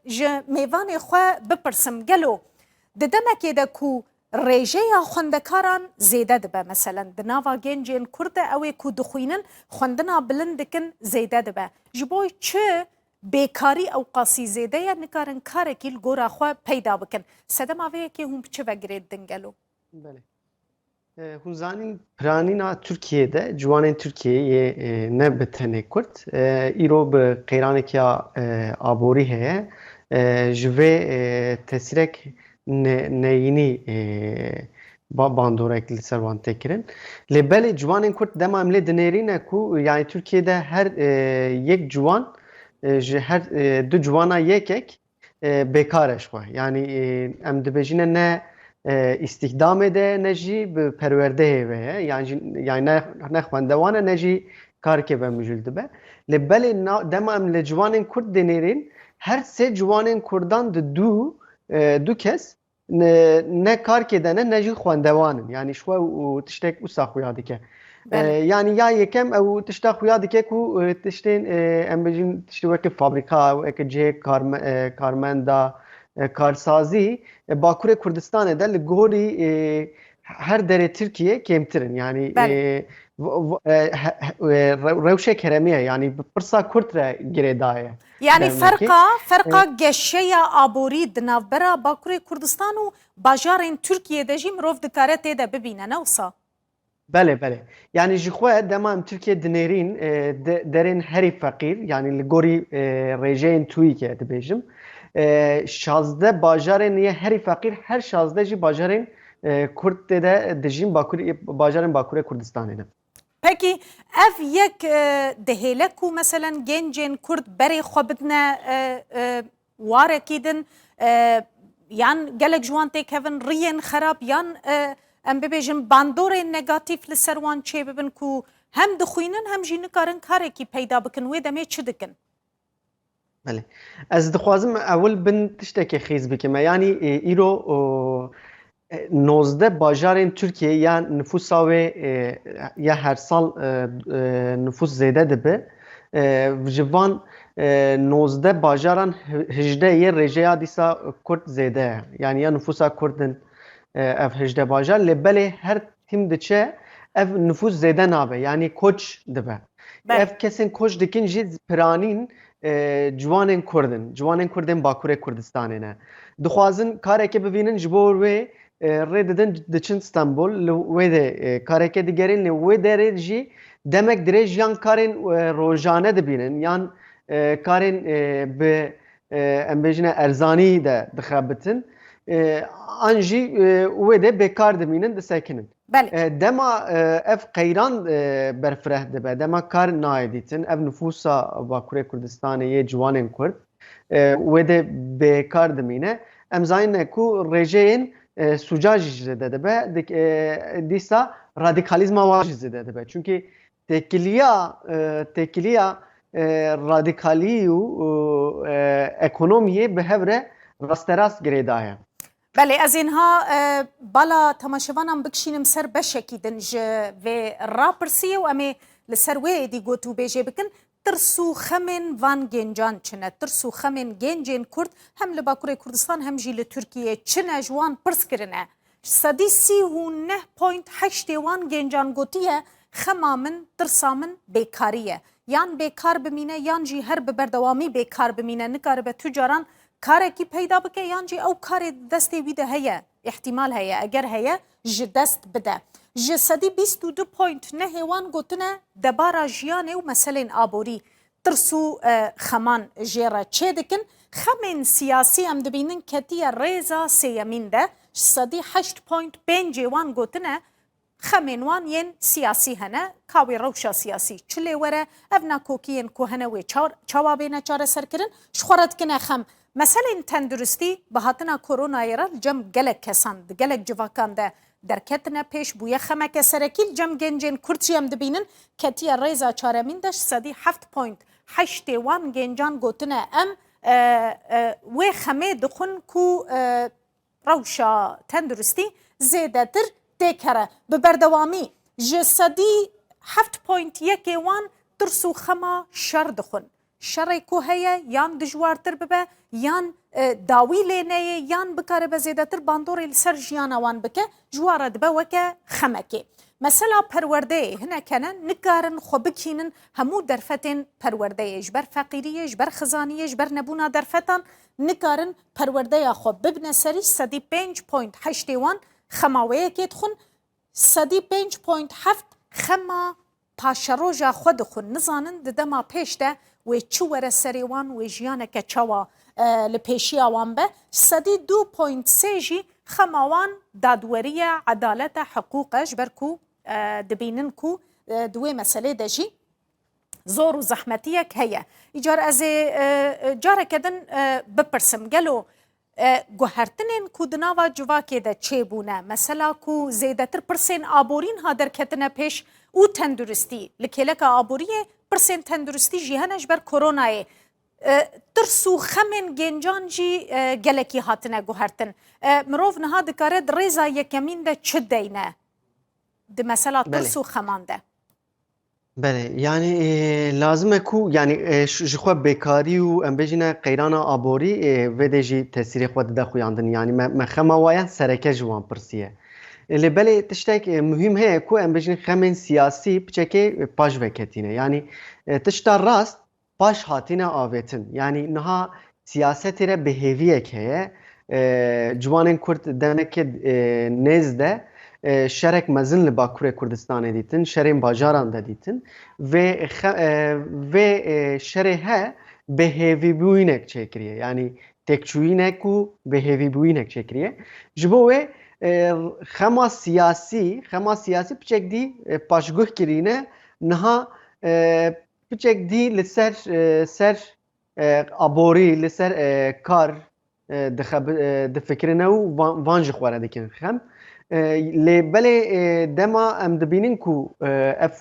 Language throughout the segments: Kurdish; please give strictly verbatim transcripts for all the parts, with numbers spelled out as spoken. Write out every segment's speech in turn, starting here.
Ji mêvanê xwe bipirsim, gelo di demekê de ku rêjeya xwendekaran zêde dibe, meselen, di nava gencên Kurd de ew ê ku dixwînin, xwendina bilind dikin, zêde dibe. Ji bo çi bêkarî ewqasî zêde ye, nikarin karekî li gora xwe peyda bikin? Sedema vê yekê hûn bi çi ve girê didin gelo? Belê. E, hûn zanîn, piranîna Tirkiyê de, ciwanên Tirkiyê yê, e, ne bi tenê Kurd, e, îro bi qeyranekî ya, e, aborî heye. E, ji vê, e, tesîrek ne-, neyînî, e, ba-, bandorek li ser wan tê kirin. Lê belê ciwanên Kurd dema em lê dinêrîne ku, yani Tirkiyê de her, e, yek ciwan, e, ji her, e, du ciwana yekek, e, bêkar e ji xwe. Yanî, e, em dibêjine ne, e, îstihdamê de, ne jî bi perwerdeyê ve ye. Yan jî, yani ne, ne xwendewan e, ne jî karkê ve mijûl dibe. Lê belê na-, dema em li ciwanên Kurd dinêrîn, her sê ciwanên Kurdan di du, e, du kes ne, ne karkê de ne, ne jî xwendewan in. Yanî ji xwe û tiştek wisa xuya dike. E, Belê. Yanî ya yekem ew tişta xuya dike ku, e, tiştên, e, em bêjin tiştê weke fabrîka, weke cihê karme-, e, karmenda, e, karsazî, e, Bakurê Kurdistanê de li gorî, e, her derê Tirkiyê kêmtir in. Yanî, Belê. e, v-, v-, e, he-, he-, e, rew-, rewşek herêmî ye. Yanî bi pirsa Kurd re girêdaye. Yani Demekî, ferqa, ferqa e, geşeya aborî di navbera Bakurê Kurdistan û bajarên Tirkiyê de jî mirov dikare tê de bibîne, ne wisa? Belê, belê. Yani ji xwe dema em Tirkiye dinêrîn, e, de-, derên herî feqîr, yani li gorî, e, rêjeyên TÜİK'ê dibêjim, e, şazdeh bajarên yê herî feqîr, her şazdeh jî bajarên, e, Kurd tê de dijîn, Bakur-, bajarên Bakurê Kurdistanê ne. Pekî ev yek, e, dihêle ku meselen gencên Kurd berê xwe bidine, e, e, warekî din, e, yan gelek ji wan têkevin riyên xerab, yan, e, em bibêjin bandorên negatîf li ser wan çêbibin ku hem dixwînin hem jî nikarin karekî peyda bikin, wê demê çi dikin? Belê. Ez dixwazim ewil bin tiştekê xîz bikime. Yanî, e, îro, o, e, nozdeh bajarên Tirkiyê ya nifûsa wê, e, ya her sal, e, e, nifûs zêde dibe. E, ji van, e, nozdeh bajaran hi-, hijdeh yê rêjeya dîsa Kurd zêde ye. Yanî ya nifûsa Kurd in, e, ev hijdeh bajar. Lê belê her tim diçe ev nifûs zêde nabe. Yanî koç dibe. Belê. Ev kesên koç dikin jî piranîn, e, ciwanên Kurd in. Ciwanên Kurd ên Bakurê Kurdistanê ne. Dixwazin kareke bivînin ji bo wê, e, rê didin diçin Stenbol. Li wê de, e, kareke digerin, lê wê derê jî demek dirêj yan karên, e, rojane dibînin, yan, e, karên, e, bi, e, em bêjine erzanî de dixebitin. E, an jî, e, wê de bêkar dimînin, disekinin. Belê. E, dema, e, ev qeyran, e, berfireh dibe, dema kar nayê dîtin, ev nifûsa Bakurê Kurdistanê yê ciwanên Kurd, e, wê de bêkar dimîne. Em zanîne ku rêjeyên, e, sûca jî zêde dibe, dik-, e, dîsa radîkalîzma wan jî zêde dibe. Çunkî têkiliya, e, têkiliya, e, radîkalî û, û, e, ekonomiyê bi hev re rasterast girêdaye. Belê, ez ê niha, e, bala temaşevanan bikişînim ser beşekî din ji vê rapirsiyê û em ê li ser wê êdî gotûbêjê bikin. Tirs û xemên van gencan çi ne? Tirs û xemên gencên Kurd hem li Bakurê Kurdistan hem jî li Tirkiyê çi ne, ji wan pirs kirine? Sedî sî û neh point heştê wan gencan gotiye, xema min, tirsa min bêkarî ye. Yan bêkar bimîne, yan jî her bi berdewamî bêkar bimîne. Nikaribe tu caran karekî peyda bike, yan jî ew karê di destê wî de heye, îhtîmal heye, eger heye, ji dest bide. Ji sedî bîst û du point nehê wan gotine, debara jiyanê û meselên aborî tirs û, e, xeman jê re çê dikin. Xemên siyasî em dibînin ketiye rêza sêyemîn de, ji sedî heşt point pêncê wan gotine, xemên wan yên siyasî hene, ka wê rewşa siyasî çi lê were, ev nakokiyên ku hene wê çar-, çawa bêne çareserkirin, ji xwe re dikine xem. Meselên tenduristî bi hatina koronayê re li cem gelek kesan di gelek civakan de derketine pêş, bûye xemeke serekî. Li cem gencên Kurd jî em dibînin ketiye rêza çaremîn de, ji sedî heft point heştê wan gencan gotine em, e, e, wê xemê dixwin ku, e, rewşa tenduristî zêdetir têkere. Bi berdewamî ji sedî heft point yekê wan tirs û xema şer dixwin. şerê ku heye yan dijwartir bibe, yan, e, dawî lê neyê, yan bikaribe zêdetir bandorê li ser jiyana wan bike, ji wan re dibe weke xemekê. Mesela perwerdeyê, hinek hene nikarin xwe bikînin hemû derfetên perwerdeyê, ji ber feqîriyê, ji ber xizaniyê, ji ber nebûna derfetan nikarin perwerdeya xwe bibine serî, sedî pênc point heştê wan xema wê yekê dixwin, sedî pênc point heft xema paşeroja xwe dixwin, nizanin di dema pêş de wê çi were serê wan, wê jiyaneke çawa, e, li pêşiya wan be. Sedî du point sê jî xema wan dadweriye, edalet e, hiqûq e, ji ber ku, e, dibînin ku, e, di wê meselê de jî zor û zehmetiyek heye. Îcar ez ê, e, e, careke din, e, bipirsim, gelo, e, guhertinên ku di nava civakê de çêbûne, mesela ku zêdetir pirsên aborî niha derketine pêş û tenduristî, li kêleka aboriyê pirsên tenduristî jî hene ji ber koronayê. E, tirs û xemên gencan jî, e, gelekî hatine guhertin. E, mirov niha dikare di rêza yekemîn de çi deyne? Di mesela Belê. tirs û xeman de. Belê, yanî, e, lazim e ku, yanî, e, ş-, ji xwe bêkarî û em bêjine qeyrana aborî, e, vê de jî tesîrê xwe dide xuyandin. Yanî me, me xema wayan sereke ji wan pirsiye. E, lê belê tiştek, e, muhîm heye ku em bêjin xemên siyasî piçekê, e, paş veketîne. Yanî, e, tişta rast paş hatine avêtin. Yanî niha siyasetê re bêhêviyek heye. E, ciwanên Kurd demeke, e, nêz de, e, şerek mezin li Bakurê Kurdistanê dîtin, şerên bajaran de dîtin. Vê xe-, e, vê, e, şerê he bêhêvîbûyînek çêkiriye. Yanî têkçûyînek û bêhêvîbûyînek çêkiriye. Ji bo wê, e, xema siyasî, xema siyasî piçek dî, e, paşguh kirîne. Niha, e, piçek dî li ser, e, ser, e, aborî, li ser, e, kar, e, dixebi-, e, difikirine û van, van ji xwe re dikin xem. E, lê belê, e, dema em dibînin ku, e, ev,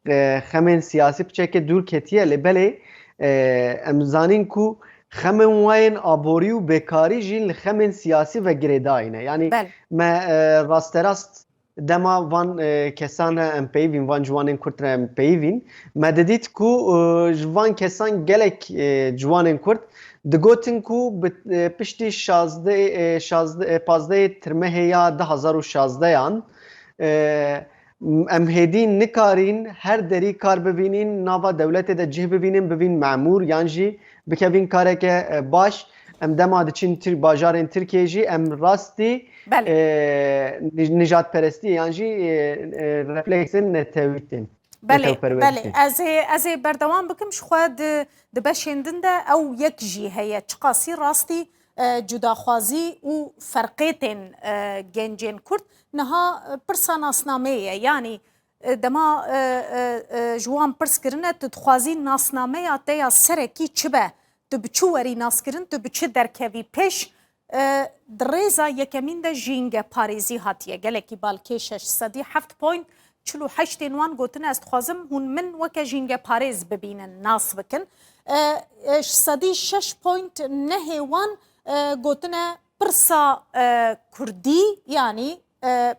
e, xemên siyasî piçeke dûr ketiye, lê belê, e, em zanîn ku xemên wayên aborî û bêkarî jî li xemên siyasî ve girêdayî ne. Yanî Belê. me, e, rasterast dema van, e, kesan re em peyivîn, van ciwanên Kurd re em peyivîn, me didît ku, e, ji van kesan gelek, e, ciwanên Kurd digotin ku bi, e, piştî şazdeh, e, şazdeh, e, pazdehê Tirmehê ya du hazar û şazdehan, e, em hêdî nikarîn her derî kar bivînîn, nava dewletê de cih bivînin, bivîn memûr yan jî bikevîn kareke, e, baş. Em dema diçin Tir-, bajarên Tirkiyê jî em rastî, Belê. e, nij-, nijadperestî yan jî, e, e, refleksên netewî tên. Belê, Netewperwerî belê. tên. Ez ê, ez ê berdewam bikim. Ji xwe di, di beşên din de ew yek jî heye. Çiqasî rastî, e, cudaxwazî û ferqê tên, e, gencên Kurd. Niha, e, pirsa nasnameyê ye. Yanî, e, dema, e, e, e, ji wan pirs kirine, tu dixwazî nasnameya te ya serekî çi be? Tu bi çi werî naskirin? Tu bi çi derkevî pêş? E, di rêza yekemîn de jîngeparêzî hatiye gelekî balkêş e. Ji sedî heft point çil û heştên wan gotine, ez dixwazim hûn min weke jîngeparêz bibînin, nas bikin. E, e, ji sedî şeş point nehê wan, e, gotine pirsa, e, kurdî, yanî, e,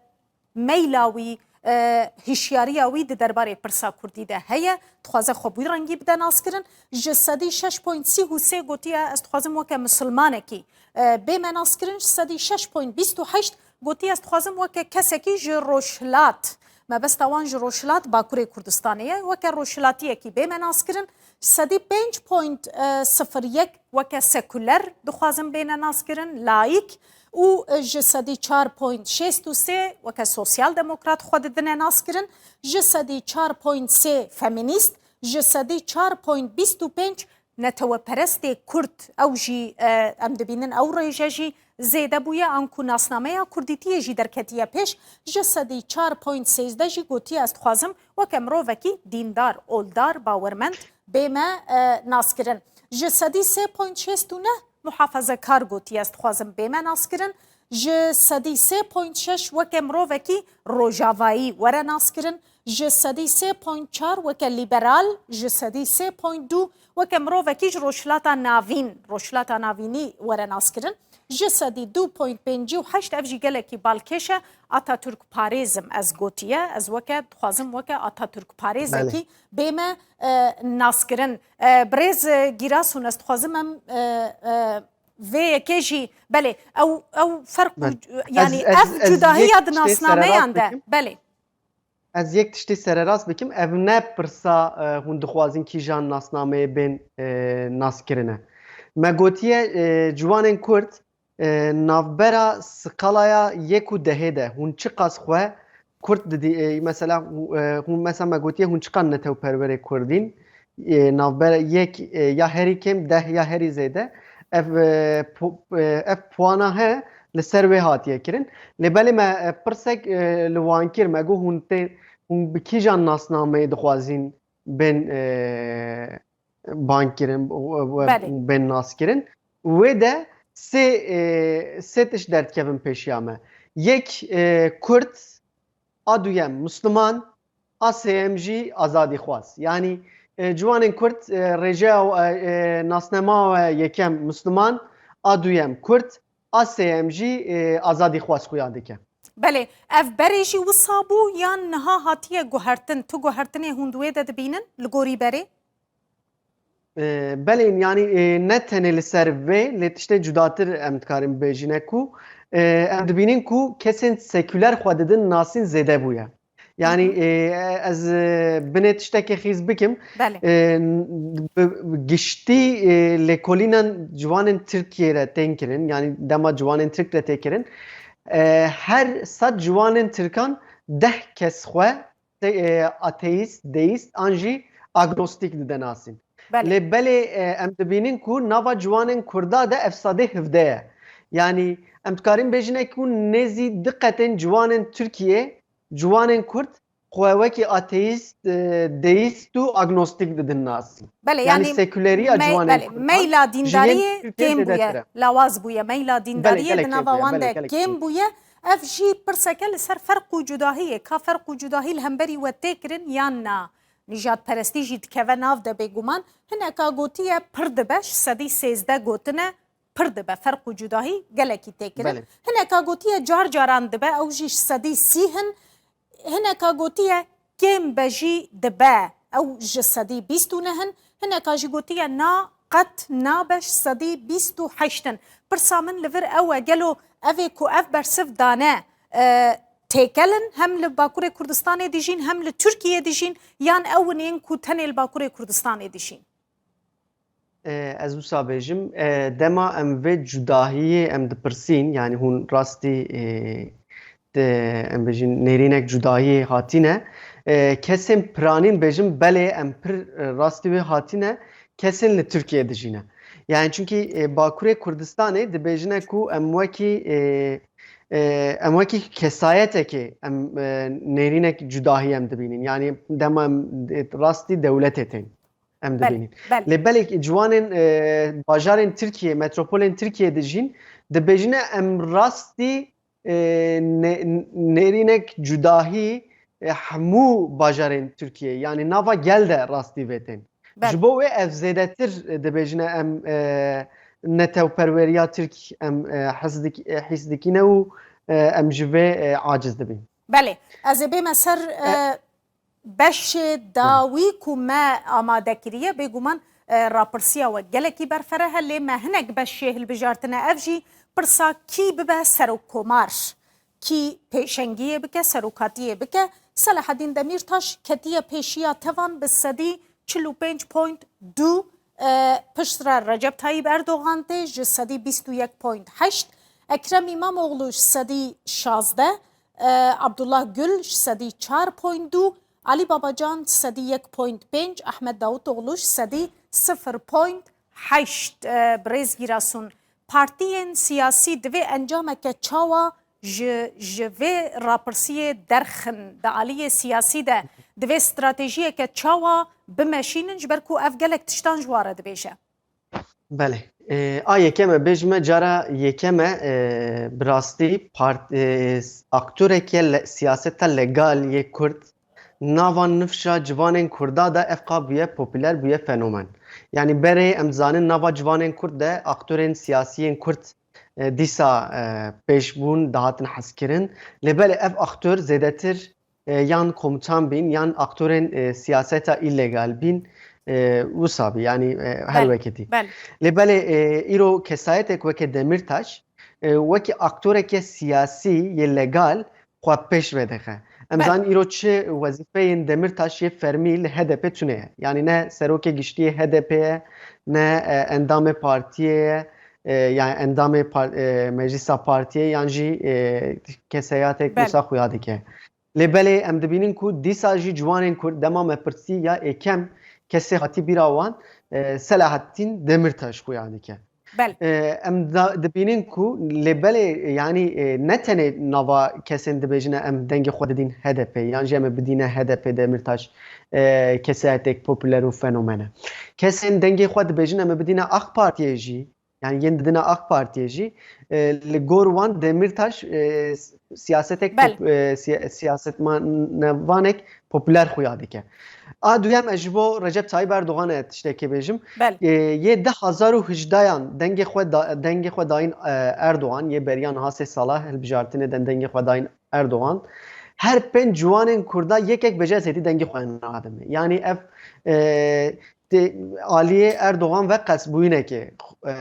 meyla wî, e, hişyariya wî di derbarê pirsa kurdî de heye, dixwaze xwe bi wî rengî bide naskirin. Ji sedî şeş point sî û sê gotiye, ez dixwazim weke misilmanekî, e, bême naskirin. Ji sedî şeş point bîst û heşt gotiye, ez dixwazim weke kesekî ji Rojhilat, mebesta wan ji Rojhilat Bakurê Kurdistanê ye, weke rojhilatiyekî bême naskirin. Sedî pênc point sifir yek weke sekuler dixwazin bêne naskirin, laîk, û ji sedî çar point şêst û sê weke sosyal demokrat xwe didine naskirin, ji sedî çar point sê femînîst, ji sedî çar point bîst û pênc neteweperestê Kurd, ew jî, e, em dibînin ew rêje jî zêde bûye, anku nasnameya kurdîtiyê jî derketiye pêş, ji sedî çar point sêzdeh jî gotiye, ez dixwazim weke mirovekî dîndar, oldar, bawermend bême, e, naskirin. Ji sedî sê point şêst û neh muhafezekar gotiye, ez dixwazim bême naskirin. Ji sedî sê point şeş weke mirovekî rojavayî were naskirin. ji sedî sê point çar, weke lîberal ji sedî sê point du, weke mirovekî ji Rojhilata Navîn, Rojhilata Navînî were naskirin, ji sedî du point pêncî û heşt, ev jî gelekî balkêş e. Atatürk parêz im ez gotiye, ez weke dixwazim weke Atatürk parêzekî bême, e, naskirin. E, birêz, e, Gîrasun, ez dixwazim em, e, e, vê yekê jî, belê, ew, ew ferq û, Belê. yanî Ez, ez, ev ez cudahiya yek di tiştê nasnameyan sererast de, bikim. Belê. Ez yek tiştê sererast bikim, ev ne pirsa, e, hûn dixwazin kîjan nasnameyê bên, e, naskirine. Me gotiye, e, ciwanên Kurd, e, navbera skalaya yek û dehê de hûn çiqas xwe Kurd didî-, e, mesela, hû-, e, hûn mesela me gotiye hûn çiqas netewperwerê Kurdîn, e, navbera yek, e, ya herî kêm deh ya herî zêde, ev, e, pu-, e, ev puana he li ser wê hatiye kirin. Lê belê me, e, pirsek, e, li wan kir, me got hûn tê, hûn bi kîjan nasnameyê dixwazîn bên, e, bang kirin, we, we, Belê. bên nas kirin. Wê de sê, e, sê tişt derdikevin pêşiya me. Yek, e, Kurd, a duyem Musliman, a sêyem jî azadîxwaz. Yanî, e, ciwanên Kurd, e, rêjeya, e, e, nasnema we yekem Musliman, a duyem Kurd, a sêyem jî, e, azadîxwaz xuya dike. Belê, ev berê jî wisa bû yan niha hatiye guhertin? Tu guhertinê hûn di wê de dibînin li gorî berê? E, belê, yanî, e, ne tenê li ser vê, lê tiştê cudatir em dikarin bêjine ku, e, em dibînin ku kesên seküler xwe didin nasîn zêde bûye. Yanî, Hı hı. e, ez, e, binê tiştekê xîz bikim. Belê. E, n-, bi, bi giştî, e, lêkolînan ciwanên Tirkiyê re tên kirin, yanî dema ciwanên Tirk re tê kirin. E, her sed ciwanên Tirkan deh kes xwe te-, e, ateîst, deîst an jî agnostîk dide nasîn. Belê. Lê belê, e, em dibînin ku nava ciwanên Kurda de ev sedê hevdeh ye. Yanî em dikarin bêjine ku nêzî du qetên ciwanên Tirkiyê, ciwanên Kurd, xwe wekî ateîst, e, deîst û agnostîk didin nasîn. Belê, Yanî yanî sekuleriya me-, ciwanên belê, Kurdan meyla ji yên dîndariyê Tirkiyê kêm zêdetir bûye, e. lawaz bûye. Meyla Belê, dîndariyê gelek di kêm nava bûye, wan gelek de gelek kêm kêm bûye. bûye. Ev jî pirseke li ser ferq û cudahiyê. Ka ferq û cudahî li hemberî we tê kirin yan na? Nîjadperestî jî dikeve nav de bêguman. Hineka gotiye pir dibe, ji sedî sêzdeh gotine pir dibe. Ferq û cudahî gelekî tê kirin. Belê. Hineka gotiye car caran dibe, ew jî ji sedî sî hin. Hineka gotiye kêm be jî dibe, ew ji sedî bîst û neh in. Hineka jî gotiye na, qet nabe, ji sedî bîst û heşt in. Pirsa min li vir ew e, gelo ev ê ku ev bersiv dane, e, têkel in, hem li Bakurê Kurdistanê dijîn, hem li Tirkiyê dijîn, yan ew in yên ku tenê li Bakurê Kurdistanê dijîn? E, ez wisa bêjim, e, dema em vê cudahiyê em dipirsîn, yanî hûn rastî, e, de, em bêjin nêrînek cudahiyê hatîne, e, kesên piranîn bêjim, belê em pir, e, rastî wê hatîne, kesên li Tirkiyê dijîne. Yani çunkî, e, Bakurê Kurdistanê dibêjine ku em wekî, e, e, em wekî kesayetekê em, e, nêrînek cudahî em dibînin. Yani dema em, e, rastî dewletê tên. Em Belê, dibînin. belê. Lê belê ciwanên, e, bajarên Tirkiyê, metropolên Tirkiyê dijîn, dibêjine em rastî, e, ne-, nêrînek cudahî, e, hemû bajarên Tirkiyê, yanî nava gel de rastî vê tên. Belê. Ji bo wê ev zêdetir, e, dibêjine em, e, netewperweriya Tirk em, e, hez dik-, e, hîs dikîne û, e, em ji vê, e, aciz dibîn. Belê, ez ê bême ser, E, e, beşê dawî ku me amade kiriye, bêguman, e, rapirsiya we gelekî berfireh e, lê me hinek beşê hilbijartine, ev jî pirsa kî bibe serokkomar, kî pêşengiyê bike, serokatiyê bike. Selahedîn Demîrtaş ketiye pêşiya tevan bi sedî çil û pênc point du, e, piştre Recep Tayyip Erdogan tê ji sedî bîst û yek point heşt, Ekrem İmamoğlu ji sedî şazdeh, e, Abdullah Gül ji sedî çar point du, Ali Babacan ji sedî yek point pênc, Ahmet Davutoğlu ji sedî sifir point heşt. E, Birêz Gîrasun, partiyên siyasî divê encameke çawa ji, ji vê rapirsiyê derxin? Di aliyê siyasî de divê stratejiyeke çawa bimeşînin, ji ber ku ev gelek tiştan ji wan re dibêje? Belê. E, a yekem e, bêjime cara yekem e, e, bi rastî part-, e, aktoreke le-, siyaseta legal yê Kurd nava nifşa ciwanên Kurda de ev qa bûye popüler, bûye fenomen. Yanî berê em dizanin nava ciwanên Kurd de aktorên siyasiyên Kurd e, dîsa e, pêş bûn, dihatin hezkirin. Lê belê ev aktor zêdetir e, yan komutan bîn, yan aktorên e, siyaseta îlegal bîn, e, wisa bî, yanî e, her Bel, weketî. Bel. Lê belê e, îro kesayetek weke Demirtaş, e, wekî aktoreke siyasî yê legal xwe pêş ve dixe. Em Bel. Zanin îro çi wezîfeyên Demirtaş yê fermî li H D P tune ye. Yanî ne serokê giştî yê H D P ye, ne e, endamê partiyê ye, e, yani endamê par, e, meclisa partiyê yan jî e, keseyatek Bel. Wisa xuya dike. Lê belê em dibînin ku dîsa jî ciwanên Kurd dema me pirsî ya êkem kesê hatî bîra wan, e, Selahattin Demirtaş xuya dike. Bel. E, em da, dibînin ku lê belê, yanî e, ne tenê nava kesên dibêjine em dengê xwe didîn H D P yan jî em ê bidîne H D P Demirtaş e, keseyetek popüler û fenomene. Kesên dengê xwe dibêjin em ê bidîne AK Partiyê jî, yani yên didine AK Partiyê jî, e, li gor wan Demirtaş e, siyasetek Bel. Top, e, siya, siyasetmanevanek popüler xuya dike. A duyem ez ji bo Recep Tayyip Erdogan e tiştekê bêjim. Bel. E, yê du hazar û hejdeyan dengê xwe da, dengê xwe dayîn e, Erdogan, yê beriyan ha sê sala hilbijartinê den dengê xwe dayîn Erdogan. Her pênc ciwanên Kurda yekek bêje ez hêdî dengê xwe nadime. Yani ev e, tê, aliyê Erdogan ve qesbûyînekê e,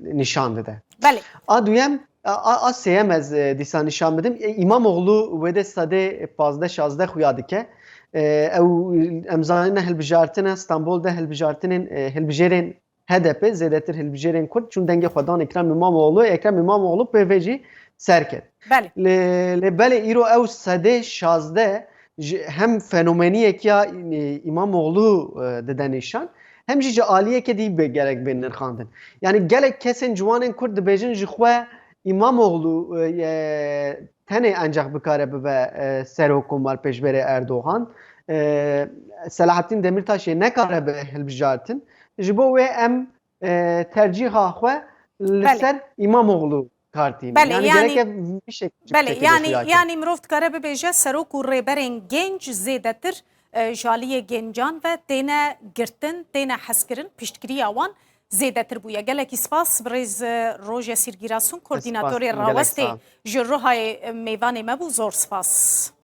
nîşan dide. Belê. A duyem, a, a, a sêyem ez e, dîsa nîşan bidim. E, İmamoğlu wê de sedê pazdeh şazdeh xuya dike. E, ew em zanine hilbijartine, Stenbol de hilbijartinên, e, hilbijêrên H D P, zêdetir hilbijêrên Kurd, çûn dengê xwe dan Ekrem İmamoğlu, Ekrem İmamoğlu pê vê jî ser ket. Belê. Lê, lê belê îro ew sedê şazdeh ji hem fenomeniyek ya e, İmamoğlu e, dide nîşan, hem jî ji aliyeke dî bê gerek bên nirxandin. Yani gelek kesên ciwanên Kurd dibêjin ji xwe İmamoğlu e, tenê ancak bikare bibe e, serokkomar pêşberê Erdogan. E, Selahattin Demirtaşê nekare be hilbijartin. Ji bo wê em e, tercîha xwe li Belê. Ser İmamoğlu kartînin. Belê, Yani yani gerek ev vî şekilde Belê, têkilî yani, xuya kirin. Yani mirov dikare bibêje serok û rêberên genc zêdetir e, ji aliyê gencan ve têne girtin, têne hezkirin, piştgiriya wan zêdetir bûye. Gelekî spas birêz e, Roje Sîrgîrasun, koordînatorê Spas, gelek Rawestê sağ ol. Ji Ruhayê e, mêvanê me bû. Zor spas.